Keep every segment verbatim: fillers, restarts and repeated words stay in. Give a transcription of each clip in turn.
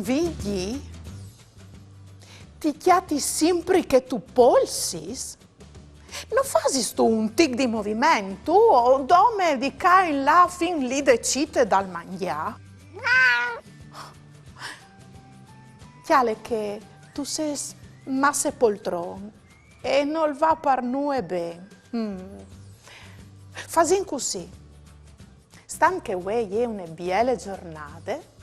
Vigji, ti cjati simpri che tu polsis? No fasistu un tic di moviment, o dome di ca in là fin li de cite dal mangjâ? Cjale che tu sês masse poltron e nol va par nuie ben. Mm. Fasìn cussì. Stant che vuê e je une biele zornade,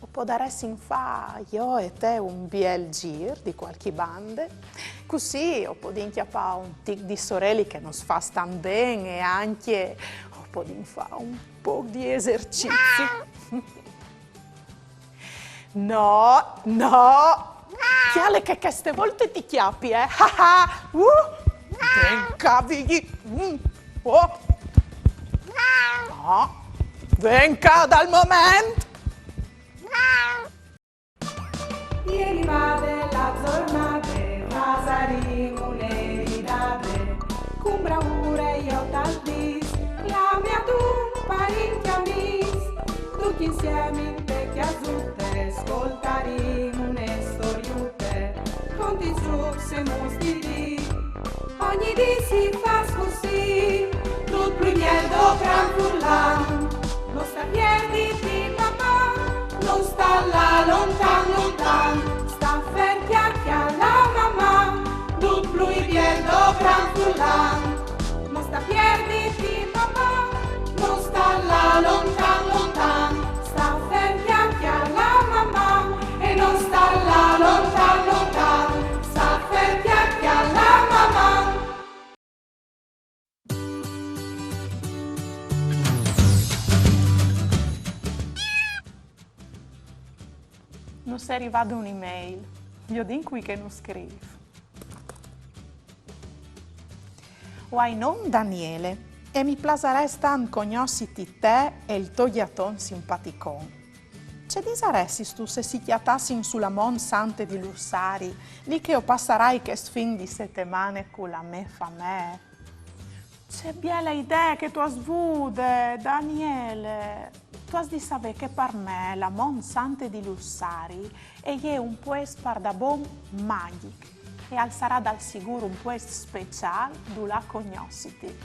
o podaressin fâ jo e te un biel zîr di cualchi bande, cussì o podìn cjapâ un tic di soreli che nus fâs tant ben e ancje o podìn fâ un pôc di esercizi. No, no! Cjale che cheste volte ti cjapi, eh! Ah, ah! Uh! Ven ca, Vigji! Mm. Oh! No! Ven ca dal moment! E rivade la zornade, fasarìn une ridade, cun braure jo tal dîs, la mê adun par i amîs, ducj insiemi inte cjasute, scoltarìn une storiute, conti zûcs e mûts di dì. Ogni dì si fâs cussì, dut plui biel dal gran furlan. No sta pierditi, Maman, no sta lâ lontan, lontan. Sta fer, cjacle la Maman, dut plui biel dal gran furlan. No sta pierditi, Maman, no sta lâ lontan, lontan. Sta fer, cjacle la Maman, e no sta lâ lontan, lontan. Sta fer, cjacle la Maman. Nus è rivade une mail. Viodìn cui che nus scrîf. Vuê o ai non Daniele e mi plasarès tant cognossiti te e il to gjaton simpaticon. Ce disaressistu se si cjatassin su la Mont Sante di Lussari, li che o passarai chest fin di setemane cu la mê famee? Ce biele idee che tu âs vude, Daniele! Tu âs di savê che par me la Mont Sante di Lussari e je un puest pardabon magjic e al sarà dal sigûr un puest speciâl dulà cognossiti.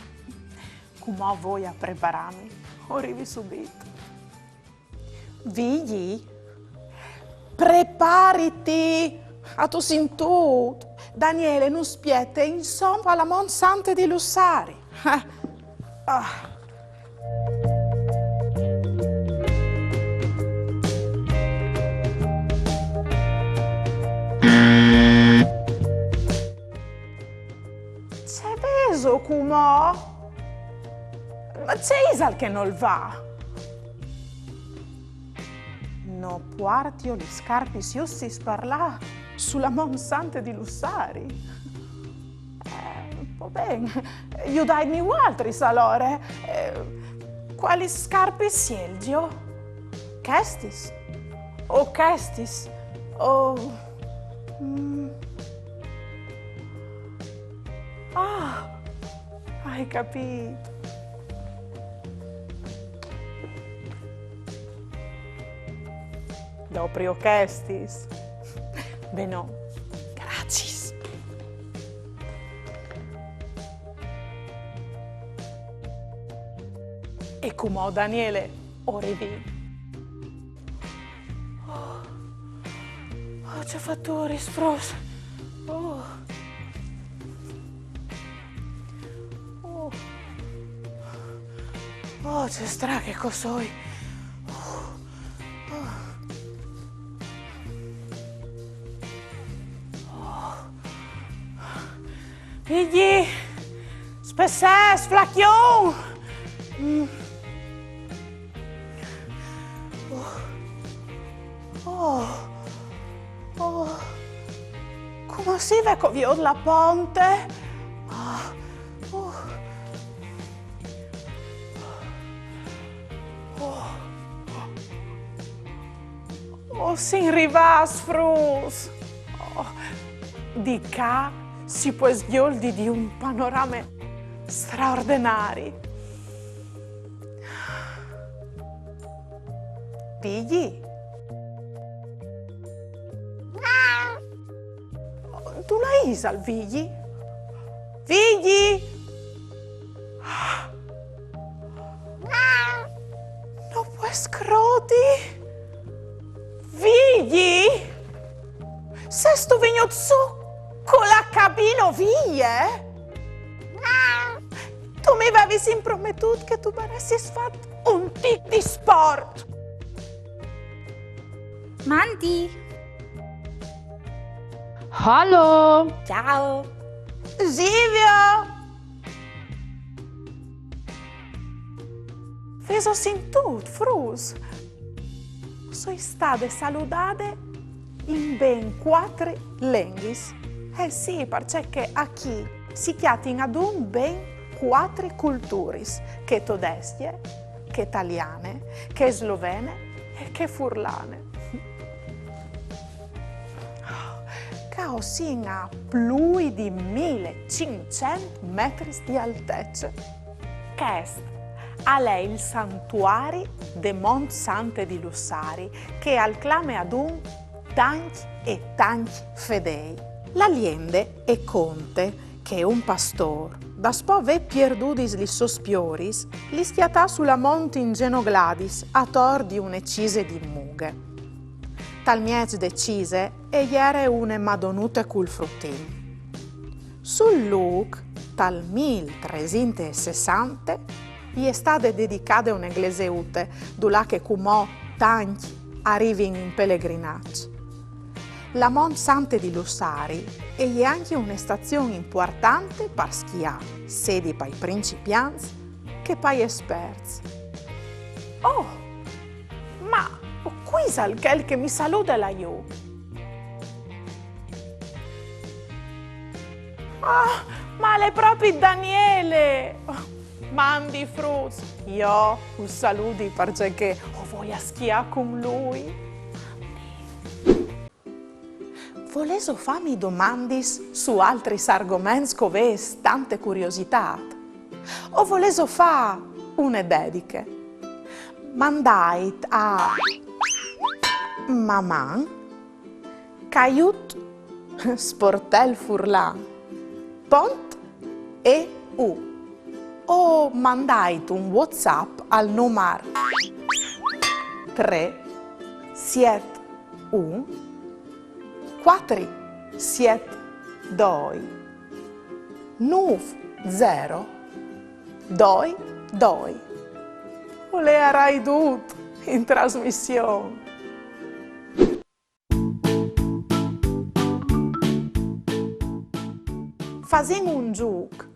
Cumò o voi a preparâmi, o rivi subit. Vigji, prepariti! Âstu sintût? Daniele nus spiete insom a la Mont Sante di Lussari. Eh. Ah. Ce vêso cumò? Ma ce isal che nol va? No puartio lis scarpis justis par lâ su la Mont Sante di Lussari? Eh, va ben, judaitmi vualtris alore. Eh, cualis scarpis sielzio? Chestis? O chestis? O... mm. Ah! Ai capît. Doprio chestis. Benon. Graciis. E cumò, Daniele, o rivìn. Oh, ce faturis, fruts. Oh. Oh. Oh, ce strache che o soi. Oh. Oh. Oh. Vigji, spessee, flacjon! Mm. Oh. Oh. Oh. Cumò si ve che o viôt la ponte? Oh. Oh. Oh. Oh, sin rivâts, fruts! Oh, di ca si pues gjoldi di un panorame straordenari. Vigji? Dulà isal Vigji? Vigji! No pues crodi! Vigji! Sêstu vignût sù cu la cabinovie? Tu mi vevis imprometût che tu varessis fat un tic di sport. Mandi! Hallo! Ciao! Silvio! Vêso sintût, fruts? O soi stade saludade in ben cuatri lenghis. Eh sì, parcè che achì si cjatin adun ben cuatri culturis, chê todescje, chê taliane, chê slovene e chê furlane. Ca o sin a plui di mil e cinccent metris di altece. Chest al è il santuari de Mont Sante di Lussari, che al clame adun tancj e tancj fedei. La liende e conte che un pastôr, daspò vê pierdudis lis sôs pioris, lis cjatà su la mont in zenogladis ator di une cise di mughe. Tal mieç de cise e jere une Madonute cul frutin. Sul lûc, tal mil tresinte e sessante, i è stade dedicade une gleseute, dulà che cumò tancj a rivin in pelegrinaç. La Mont Sante di Lussari e je ancje une stazion impuartante par schiâ, sedi pai principiants che pai esperts. Oh, ma cui isal chel che mi salude là jù? Ah, ma al è propit Daniele! Mandi fruts, jo us saludi parcè che o voi a schiâ cun lui. Volêso fâmi domandis su altris argoments che o vês tante curiositât? O volêso fâ une dediche? Mandait a maman caiut sportel furlan pont eu o mandait un WhatsApp al numar trê siet un cuatri siet doi nûf zero doi doi. O leiarai dut in trasmission. Fasìn un zûc.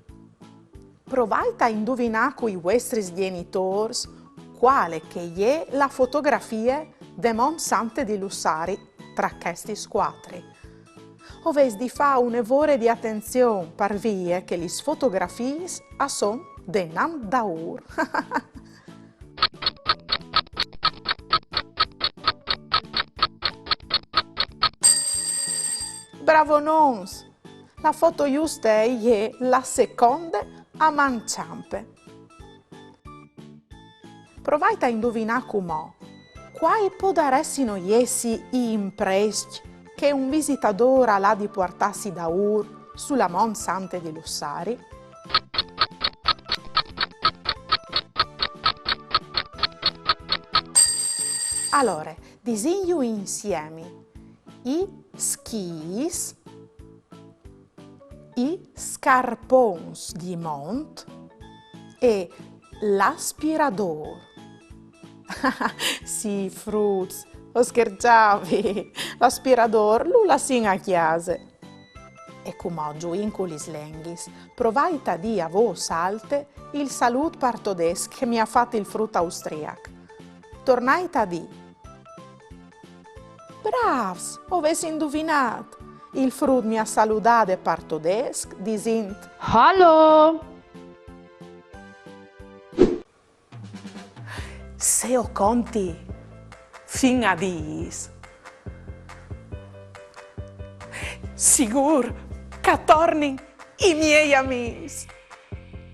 Provait a induvinâ cui vuestris gjenitôrs cuale che e je la fotografie de Mont Sante di Lussari tra chestis cuatri. O vês di fâ une vore di atenzion par vie che lis fotografiis a son denant daûr. Bravonons! La foto juste e je la seconde a man çampe. Provait a induvinâ cumò cuâi podaressino jessi i imprescj che un visitadôr al à di puartâsi daûr su la Mont Sante di Lussari? Alore, disìnju insiemi: i schîs, i scarpons di mont e l'aspiradôr. Sì, fruts, o scherçavi, l'aspiradôr lu lassìn a cjase. E cumò zuìn cu lis lenghis, provait a dî a vôs alte il salût par todesc che mi à fat il frut austriac. Tornait a dî: Brâfs, o vês induvinât! Il frut mi à saludade par todesc disint: Hallo! Se o conti fin a dîs, sigûr che a tornin i miei amîs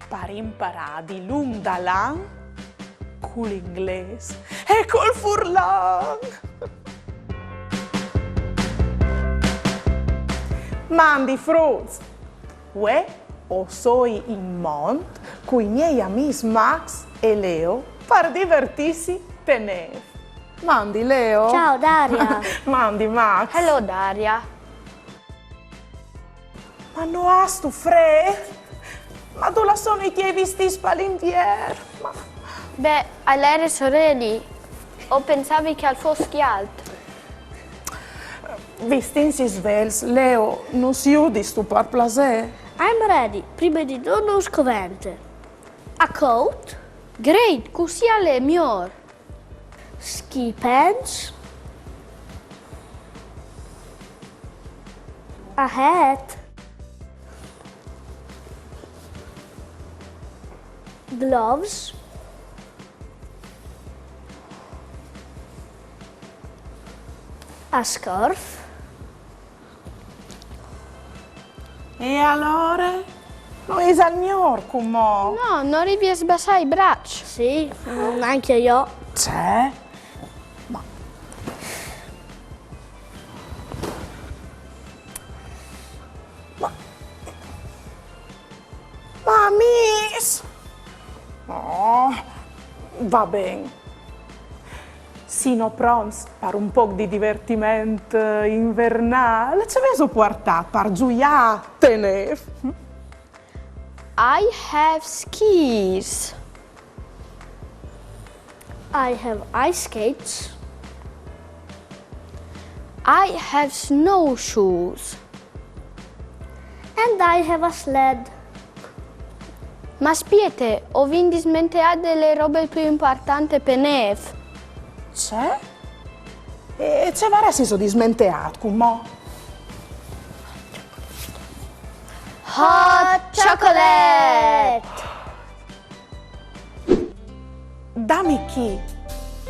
par imparâ dilunc dal an cul inglês e cul furlan. Mandi fruts! Vuê o soi in mont cui miei amîs Max e Leo par divertîsi te nêf. Mandi Leo! Ciao Daria! Mandi Max! Hello Daria! Ma no âstu frêt? Ma dulà sono i tiei vistîts pal invier? Ma... Beh, al jere soreli. O pensavi che al fos cjalt. Vistìnsi svelts, Leo, nus judistu par plasê? I'm ready, prime di dut nus covente a coat, Great, cussì al è miôr. Ski pants, a hat, gloves, a scarf. E alore? No isal miôr cumò? No, no rivi a sbassâ i braçs. Sì, mm, anche io. Cioè? Ma... Ma... Ma amîs! Oh, va ben. Sino pronts par un pôc di divertiment, eh, invernâl? Ce vêso puartât par zuiâ te nêf? I have skis. I have ice skates. I have snowshoes. And I have a sled. Ma spiete, o vin dismenteât de robe plui impuartante pe nêf. Ce? E ce varessiso dismenteât cumò? Hot chocolate! Dami chi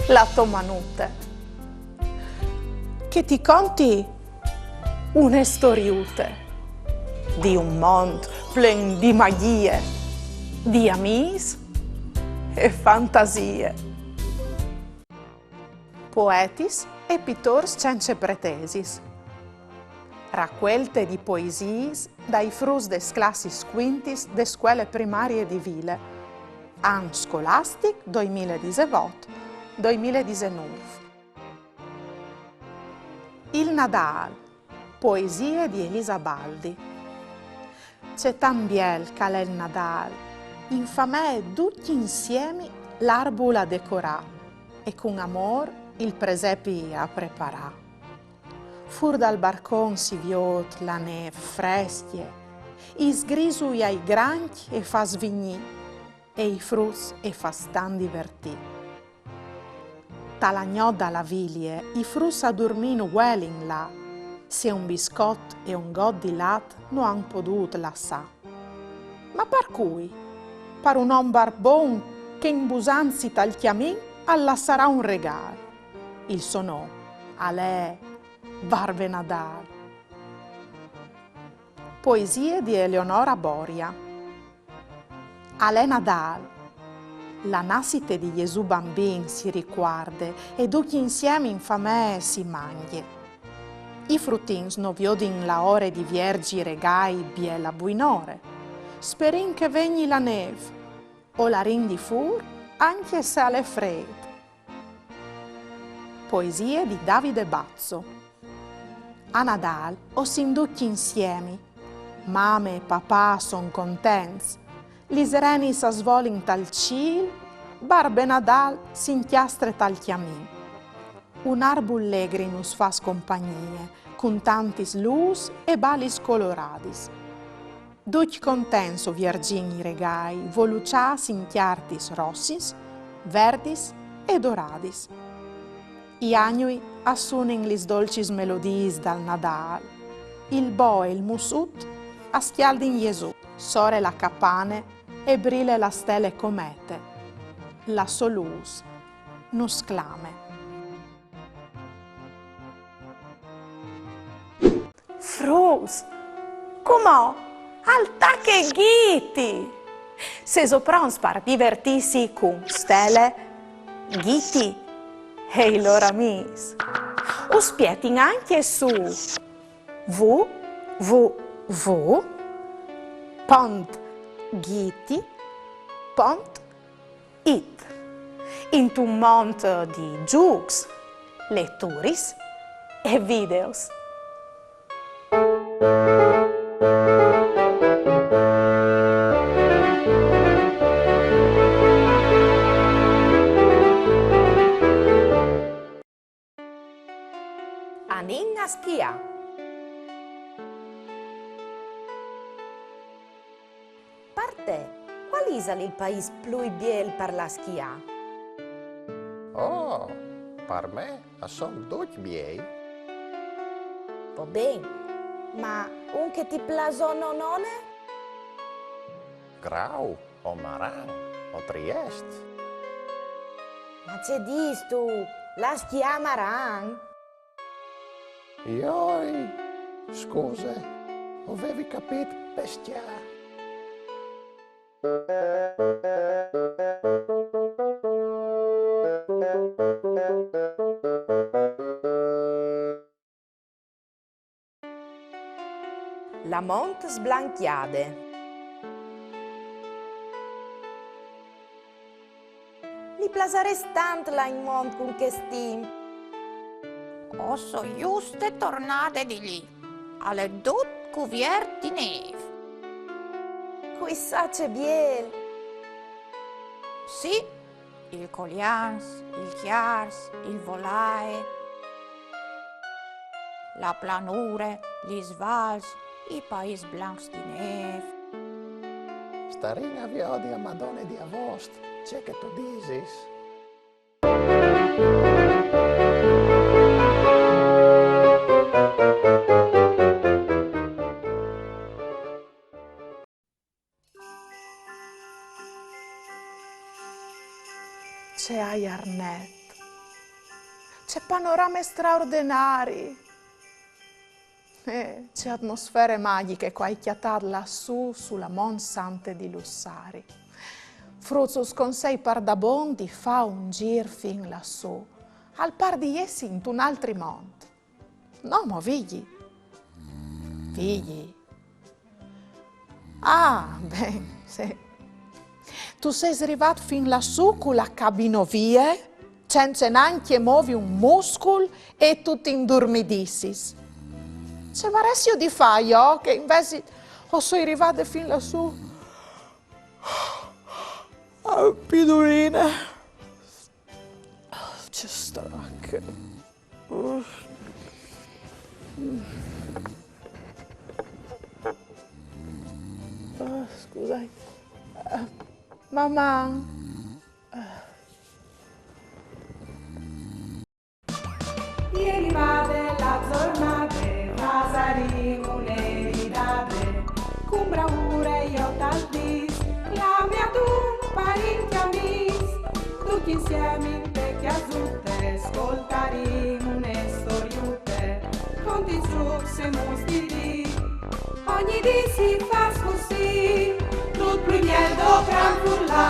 la tô manute, che ti conti une storiute di un mont plen di magjie, di amîs e fantasie. Poetis e pitôrs cence pretesis. Racuelte di poesiis dai fruts des classis cuintis de scuele primarie di Vile. An scolastic doi mil e disevot, doi mil e disenûf. Il Nadâl, poesie di Elisa Baldi. Ce tant biel che al è il Nadâl, in famee ducj insiemi l'arbul a decorâ e cun amôr il presepi a preparâ. Fûr dal barcon si viôt la nêf frescje, i sgrisui ai grancj e fâs vignî, e i fruts e fâs tant divertî. Ta la gnot da la vilie i fruts a durmî no vuelin lâ, se un biscot e un got di lat no àn podût lassâ. Ma par cui? Par un om barbon che in busantsi tal cjamin al lassarà un regâl. Il so non al è Barbe Nadâl. Poesie di Eleonora Boria. Al è Nadâl. La nassite di Jesù Bambin si ricuarde e ducj insiemi in famee si mangje. I frutins no viodin la ore di vierzi i regâi biele buinore. Sperìn che e vegni la nêf. O larìn di fûr, ancje se al è frêt. Poesie di Davide Bazzo. A Nadâl o sin ducj insiemi. Mame e papà a son contents. Lis renis a svolin tal cîl, Barbe Nadâl si incjastre tal cjamin. Un arbul legri nus fâs compagnie, cun tantis lûs e balis coloradis. Ducj contents o vierzìn i regâi, voluçâts in cjartis rossis, verdis e doradis. I agnui a sunin lis dolcis melodiis dal Nadâl. Il bo e il mussut a scjaldin Jesù. Sore la capane e brile la stele comete. La sô lûs nus clame. Fruts, cumò al tache Ghiti! Sêso pronts par divertîsi cun Stele, Ghiti e i lôr amîs? Us spietin ancje su www w w w pont ghiti pont it, intun mont di zûcs, leturis e videos. Anìn a schiâ. Par te, cuâl isal il paîs plui biel par lâ a schiâ? Oh, par me a son ducj biei. Po ben, ma un che ti plâs no, no 'nd è? Grau, o Maran, o Triest. Ma ce distu? Lâ a schiâ a Maran? Joi, scuse, o vevi capît pescjâ. La mont sblancjade. Mi plasarès tant lâ in mont cun chest timp. O soi juste tornade di li. Al è dut cuviert di nêf. Cui sa ce biel! Sì, il Colians, il Cjars, il Volae, la planure, lis vals, i paîs blancs di nêf. Starìn a viodi a Madone di Avost, ce che tu disis? Ce aiar net, ce panorame straordenari! Eh, ce atmosfere magjiche che o ai cjatât lassù su la Mont Sante di Lussari. Fruts, us consei pardabon di fâ un zîr fin lassù, al pâr di jessi intun altri mont. No mo, Vigji? Vigji? Ah, ben, sì. Tu sês rivât fin lassù cu la cabinovie, cence nancje movi un muscul e tu ti indurmidissis. Ce varès jo di fâ jo, che invezit o soi rivade fin lassù? Ah, Piduline. Ah, ce strache. Ah, scusait. Ah, Maman. Jeri vade la zornade, fasarìn une ridade, cun braure jo tal dîs, lambiadun parint e amîs, ducj insiemi inte cjasute, scoltarìn une storiute, contins zûcs e muts di dì. Ogni dì si fâs cussì, dut plui biel do gran furlan.